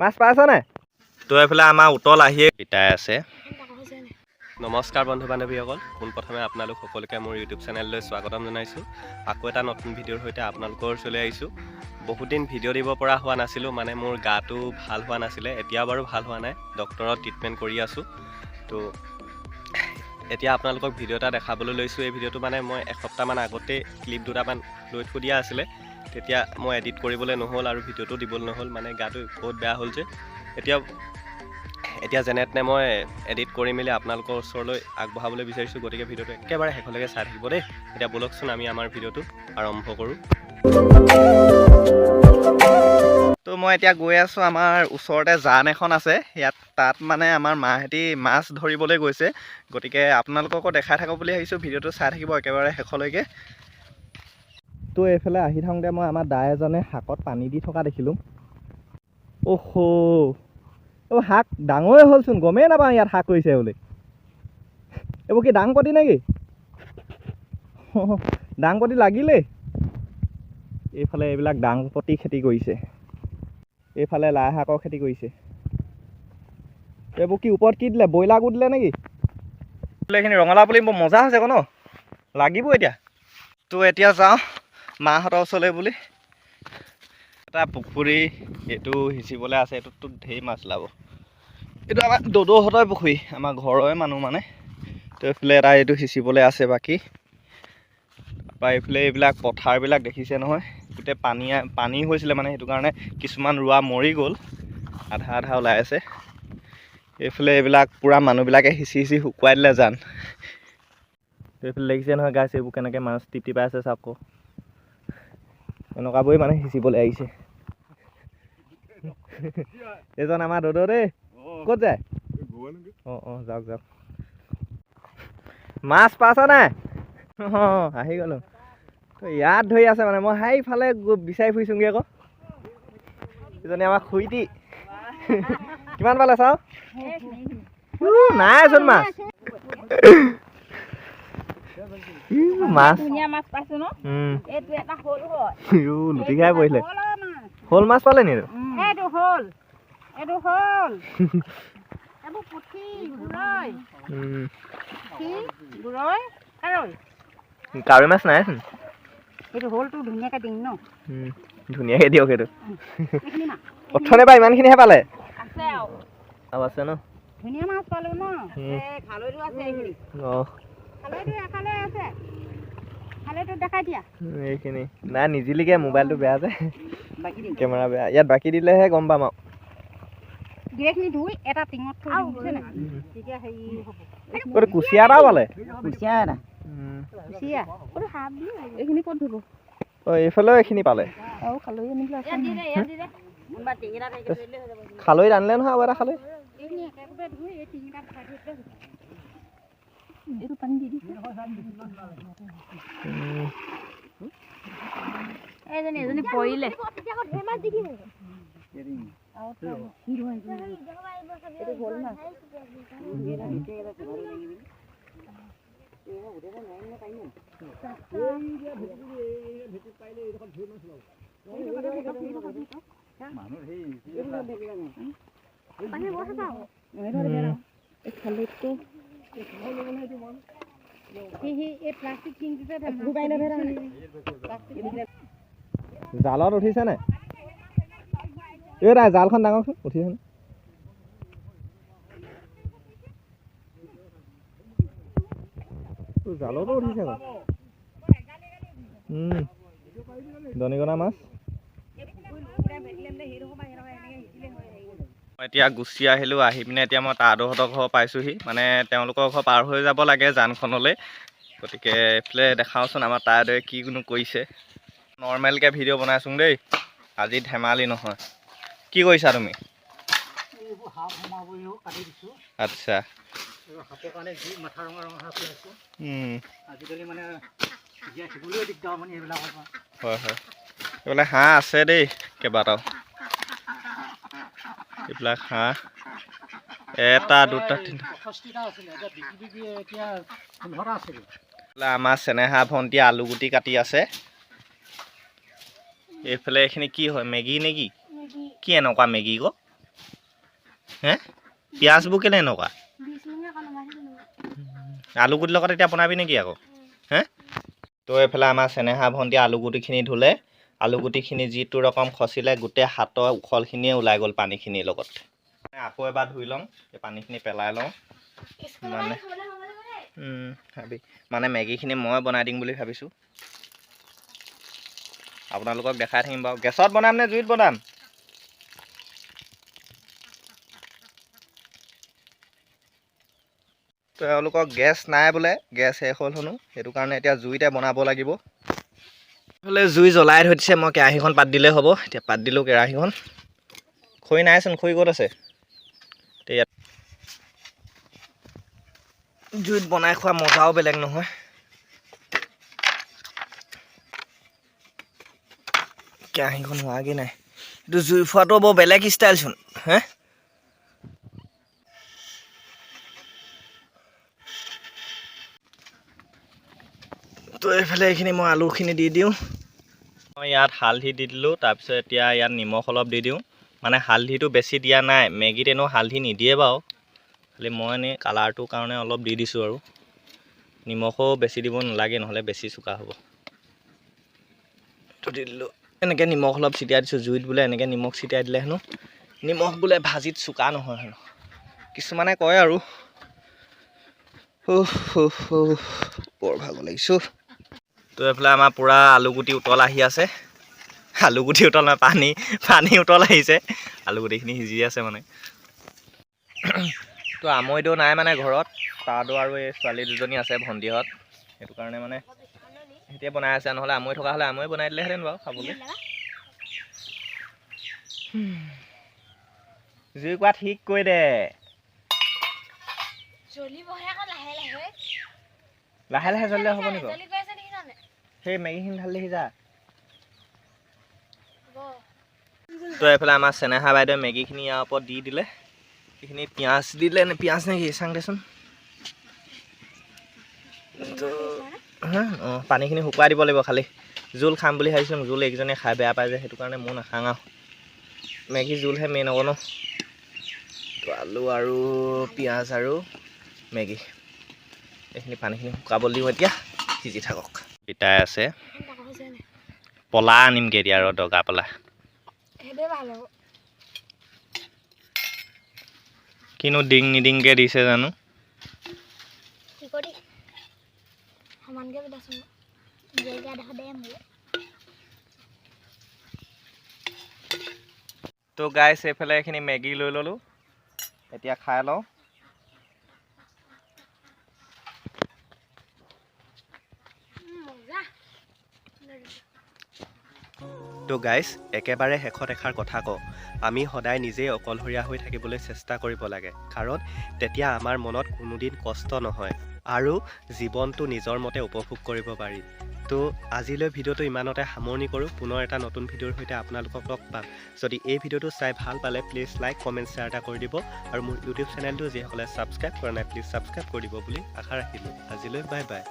মাছ পাইছ নাই? তো এইফালে আমাৰ উতল আহিয়ে পিতাই আছে। নমস্কাৰ বন্ধু বান্ধৱীসকল, পোনপ্ৰথমে আপোনালোক সকলোকে মোৰ ইউটিউব চেনেললৈ স্বাগতম জনাইছোঁ। আকৌ এটা নতুন ভিডিঅ'ৰ সৈতে আপোনালোকৰ ওচৰলৈ আহিছোঁ। বহুত দিন ভিডিঅ' দিব পৰা হোৱা নাছিলোঁ, মানে মোৰ গাটো ভাল হোৱা নাছিলে। এতিয়া বাৰু ভাল হোৱা নাই, ডক্টৰত ট্ৰিটমেণ্ট কৰি আছোঁ। তো এতিয়া আপোনালোকক ভিডিঅ' এটা দেখাবলৈ লৈছোঁ। এই ভিডিঅ'টো মানে মই এসপ্তাহমান আগতে ক্লিপ দুটামান লৈ থৈ দিয়া আছিলে, তেতিয়া মই এডিট কৰিবলৈ নহ'ল আৰু ভিডিঅ'টো দিবলৈ নহ'ল, মানে গাটো বহুত বেয়া হ'ল যে। এতিয়া এতিয়া যেনে তেনে মই এডিট কৰি মেলি আপোনালোকৰ ওচৰলৈ আগবঢ়াবলৈ বিচাৰিছোঁ। গতিকে ভিডিঅ'টো একেবাৰে শেষলৈকে চাই থাকিব দেই। এতিয়া ব'লকচোন, আমি আমাৰ ভিডিঅ'টো আৰম্ভ কৰোঁ। তো মই এতিয়া গৈ আছোঁ, আমাৰ ওচৰতে জান এখন আছে ইয়াত, তাত মানে আমাৰ মাহঁতি মাছ ধৰিবলৈ গৈছে। গতিকে আপোনালোককো দেখাই থাকোঁ বুলি ভাবিছোঁ। ভিডিঅ'টো চাই থাকিব একেবাৰে শেষলৈকে। তো এইফালে আহি থাকোঁতে মই আমাৰ দা এজনে শাকত পানী দি থকা দেখিলোঁ। অহ, অ' শাক ডাঙৰে হ'লচোন, গমেই নাপাওঁ ইয়াত শাক কৰিছে বুলি। এইবোৰ কি দাংপতি নেকি? দাংপতি লাগিলেই। এইফালে এইবিলাক দাংপতি খেতি কৰিছে, এইফালে লাই শাকৰ খেতি কৰিছে। এইবোৰ কি ওপৰত কি দিলে? ব্ৰইলাৰ গু দিলে নেকি? এইখিনি ৰঙালাও পুলি বৰ মজা হৈছে আকৌ ন, লাগিব এতিয়া। তো এতিয়া যাওঁ মাহঁতৰ ওচৰলৈ বুলি। এটা পুখুৰী এইটো সিঁচিবলৈ আছে, এইটোততো ঢেৰ মাছ ওলাব। এইটো আমাৰ দদৌহঁতৰ পুখুৰী, আমাৰ ঘৰৰে মানুহ মানে। তো এইফালে এটা এইটো সিঁচিবলৈ আছে বাকী। তাৰপৰা এইফালে এইবিলাক পথাৰবিলাক দেখিছে নহয়, গোটেই পানী পানী হৈছিলে, মানে সেইটো কাৰণে কিছুমান ৰোৱা মৰি গ'ল, আধা আধা ওলাই আছে। এইফালে এইবিলাক পূৰা মানুহবিলাকে সিঁচি সিঁচি শুকুৱাই দিলে জান। এইফালে দেখিছে নহয় গাইছ, এইবোৰ কেনেকৈ মাছ টিপ টিপাই আছে চাওক আকৌ। এনেকুৱাবোৰেই মানে সিঁচিবলৈ আহিছে। এইজন আমাৰ দদৌ দেই। ক'ত যায়? অঁ অঁ যাওক যাওক। মাছ পাইছা নাই? অঁ, আহি গ'লোঁ। তো ইয়াত ধৰি আছে, মানে মই সেইফালে গৈ বিচাৰি ফুৰিছোঁগৈ আকৌ। এজনী আমাৰ খুৰীটি। কিমান পালে চাওঁ? নাইচোন মাছ। ই, মাছ। ধুনীয়া মাছ পাইছো ন? এইটো এটা শ'ল হয়। ইউ, লুটি খাই পৰিলে। শ'ল হয় মাছ। শ'ল মাছ পালে নি এইটো? এইটো শ'ল, এইটো শ'ল, এইবোৰ পুঠি, গৰৈ। পুঠি, গৰৈ, কাৱৈ। কাৱৈ মাছ নাইচোন। এইটো শ'লটো ধুনীয়াকে দিম ন? ধুনীয়াকে দিয়ক সেইটো। এইখিনি মাছ। অথনিৰ পৰা ইমানখিনিহে পালে। আছে আৰু। আৰু আছে ন? ধুনীয়া মাছ পালো ন? খালৈটো আছে এইখিনি। অঁ। খালৈটো এখালৈ আছে, খালৈটো দেখাই দিয়া। এইখিনি নাই, নিজিলিকে, মোবাইলটো বেয়া যে। বাকী দিম। কেমেৰা বেয়া। ইয়াত বাকী দিলেহে গম পাম আৰু। গোটেইখিনি ধুই এটা টিঙত থৈ দিম, বুজিছে নাই? তেতিয়া হেৰি হ'ব। এইটো কুচিয়া এটাও পালে। কুচিয়া এটা। কুচিয়া এইখিনি ক'ত ধুব? অঁ, এইফালেও এইখিনি পালে। আৰু খালৈ আনিবলৈ আছে নহয়। কোনোবা টিঙিটা থাকিলে ধৰিলে হৈ যাব। খালৈত আনিলে নহয় আৰু এটা খালৈ। এইখিনি একেবাৰে ধুই এই টিং এটাত ভৰাই থৈ দিলে হ'ব। এইটো পানী দি দিছে। এইজনী এজনী পৰিলে। এইটো হ'ল মাছ। এই খালৈটো সেই এই প্লাষ্টিক টিংটোতে। জালত উঠিছে নাই? এই তাই জালখন ডাঙৰচোন, উঠিছে নাই? জালতো উঠিছে আকৌ। দনিকণা মাছ। মই এতিয়া গুচি আহিলোঁ। আহি পিনে এতিয়া মই তাহাঁতৰ ঘৰ পাইছোঁহি, মানে তেওঁলোকৰ ঘৰ পাৰ হৈ যাব লাগে জানখনলৈ। গতিকে এইফালে দেখাওঁচোন আমাৰ তাইদৰে কিনো কৰিছে। নৰ্মেলকৈ ভিডিঅ' বনাইছোং দেই আজি, ধেমালি নহয়। কি কৰিছা তুমি? এইবোৰ সাপ সোমাব, এইবোৰ কাটি দিছোঁ। এইবোৰ সাপৰ কাৰণে যি মাথা ৰঙা ৰঙা সাপ ওলাইছে। আজিকালি মানে জীয়াই থাকিবলৈও দিগদাৰ মানে এইবিলাকৰ পৰা। হয় হয়, এইবিলাক হাঁহ আছে দেই কেইবাটাও। এইবিলাক হাঁহ এটা, দুটা, তিনিটা। 65টা আছিলে, এতিয়া বিকি বিকি এতিয়া 15টা আছিলে। আমাৰ চেনেহা ভণ্টিয়ে আলু গুটি কাটি আছে। এইফালে এইখিনি কি হয়, মেগী নেকি? কি এনেকুৱা মেগী ক হে? পিঁয়াজবোৰ কেলে এনেকুৱা? আলুগুটিৰ লগত এতিয়া বনাবি নেকি আকৌ? হে, তো এইফালে আমাৰ চেনেহা ভণ্টিয়ে আলুগুটিখিনি ধুলে। আলুগুটিখিনি যিটো ৰকম খচিলে, গোটেই হাতৰ উখলখিনিয়ে ওলাই গ'ল পানীখিনিৰ লগত। আকৌ এবাৰ ধুই ল'ম, এই পানীখিনি পেলাই লওঁ। মানে ভাবি মানে মেগীখিনি মই বনাই দিম বুলি ভাবিছোঁ। আপোনালোকক দেখাই থাকিম বাৰু। গেছত বনাম নে জুইত বনাম? তেওঁলোকৰ গেছ নাই বোলে, গেছ শেষ হ'ল হেনো। সেইটো কাৰণে এতিয়া জুইতে বনাব লাগিব। এইফালে জুই জ্বলাই থৈ দিছে, মই কেৰাহীখন পাত দিলেই হ'ব। এতিয়া পাত দিলোঁ কেৰাহীখন। খৰি নাইচোন, খৰি ক'ত আছে? এতিয়া ইয়াত জুইত বনাই খোৱা মজাও বেলেগ নহয়। কেৰাহীখন হোৱাগৈ নাই। এইটো জুই ফোৱাটো বৰ বেলেগ ষ্টাইলচোন হে। তো এইফালে এইখিনি মই আলুখিনি দি দিওঁ। মই ইয়াত হালধি দি দিলোঁ। তাৰপিছত এতিয়া ইয়াত নিমখ অলপ দি দিওঁ। মানে হালধিটো বেছি দিয়া নাই, মেগীত এনেও হালধি নিদিয়ে বাৰু, খালি মই এনেই কালাৰটোৰ কাৰণে অলপ দি দিছোঁ। আৰু নিমখো বেছি দিব নালাগে, নহ'লে বেছি চোকা হ'ব। তো দি দিলোঁ। এনেকৈ নিমখ অলপ ছিটিয়াই দিছোঁ জুইত। বোলে এনেকৈ নিমখ ছিটিয়াই দিলে হেনো নিমখ বোলে ভাজিত চোকা নহয় হেনো, কিছুমানে কয় আৰু। উফ, উফ, উফ, বৰ ভাগৰ লাগিছোঁ। তো এইফালে আমাৰ পূৰা আলুগুটি উতল আহি আছে। আলুগুটি উতল নহয়, পানী পানী উতল আহিছে। আলুগুটিখিনি সিজি আছে মানে। তো আমৈদৌ নাই মানে ঘৰত, তাদৌ আৰু এই ছোৱালী দুজনী আছে ভণ্টিহঁত, সেইটো কাৰণে মানে এতিয়া বনাই আছে। নহ'লে আমৈ থকা হ'লে আমৈ বনাই দিলেহেঁতেন বাৰু খাবলৈ। জুই কোৱা ঠিক কৈ দে। জ্বলিবহে আকৌ লাহে লাহে। লাহে লাহে জ্বলিলে হ'ব নেকি বাৰু? জ্বলি গৈ আছে দেখিছানে? সেই মেগীখিনি ঢালি সিজা। হ'ব। তো এইফালে আমাৰ চেনেহা বাইদেৱে মেগীখিনি ইয়াৰ ওপৰত দি দিলে। এইখিনি পিঁয়াজ দিলে নে পিঁয়াজ নেকি চাং দেচোন। তো হা, অঁ, পানীখিনি শুকুৱাই দিব লাগিব খালি। জোল খাম বুলি ভাবিছিলোঁ, জোল এইকেইজনীয়ে খাই বেয়া পায় যে, সেইটো কাৰণে ময়ো নাখাওঁ আৰু। মেগী জোলহে মেইন আকৌ ন। তো আলু আৰু পিঁয়াজ আৰু মেগী, এইখিনি পানীখিনি শুকাবলৈ দিওঁ, এতিয়া সিজি থাকক। পিতাই আছে। ডাঙৰ হৈছে নে? পলা আনিমগৈ এতিয়া আৰু দগা পলা। সেইটোৱে ভাল হ'ব। কিনো ডিং নিডিংকৈ দিছে জানো। কি কৰি সমানকৈ পেলাইছোঁ জেগা দে মোলৈ। তো গাইছ, এইফালে এইখিনি মেগী লৈ ল'লোঁ, এতিয়া খাই লওঁ। মজা। তো গাইছ, একেবাৰে শেষত এষাৰ কথা কওঁ, আমি সদায় নিজেই অকলশৰীয়া হৈ থাকিবলৈ চেষ্টা কৰিব লাগে, কাৰণ তেতিয়া আমাৰ মনত কোনোদিন কষ্ট নহয় আৰু জীৱনটো নিজৰ মতে উপভোগ কৰিব পাৰি। তো আজিলৈ ভিডিঅ'টো ইমানতে সামৰণি কৰোঁ। পুনৰ এটা নতুন ভিডিঅ'ৰ সৈতে আপোনালোকক লগ পাম। যদি এই ভিডিঅ'টো চাই ভাল পালে প্লিজ লাইক, কমেণ্ট, শ্বেয়াৰ এটা কৰি দিব আৰু মোৰ ইউটিউব চেনেলটো যিসকলে ছাবস্ক্ৰাইব কৰা নাই, প্লিজ ছাবস্ক্ৰাইব কৰি দিব বুলি আশা ৰাখিলোঁ। আজিলৈ বাই বাই।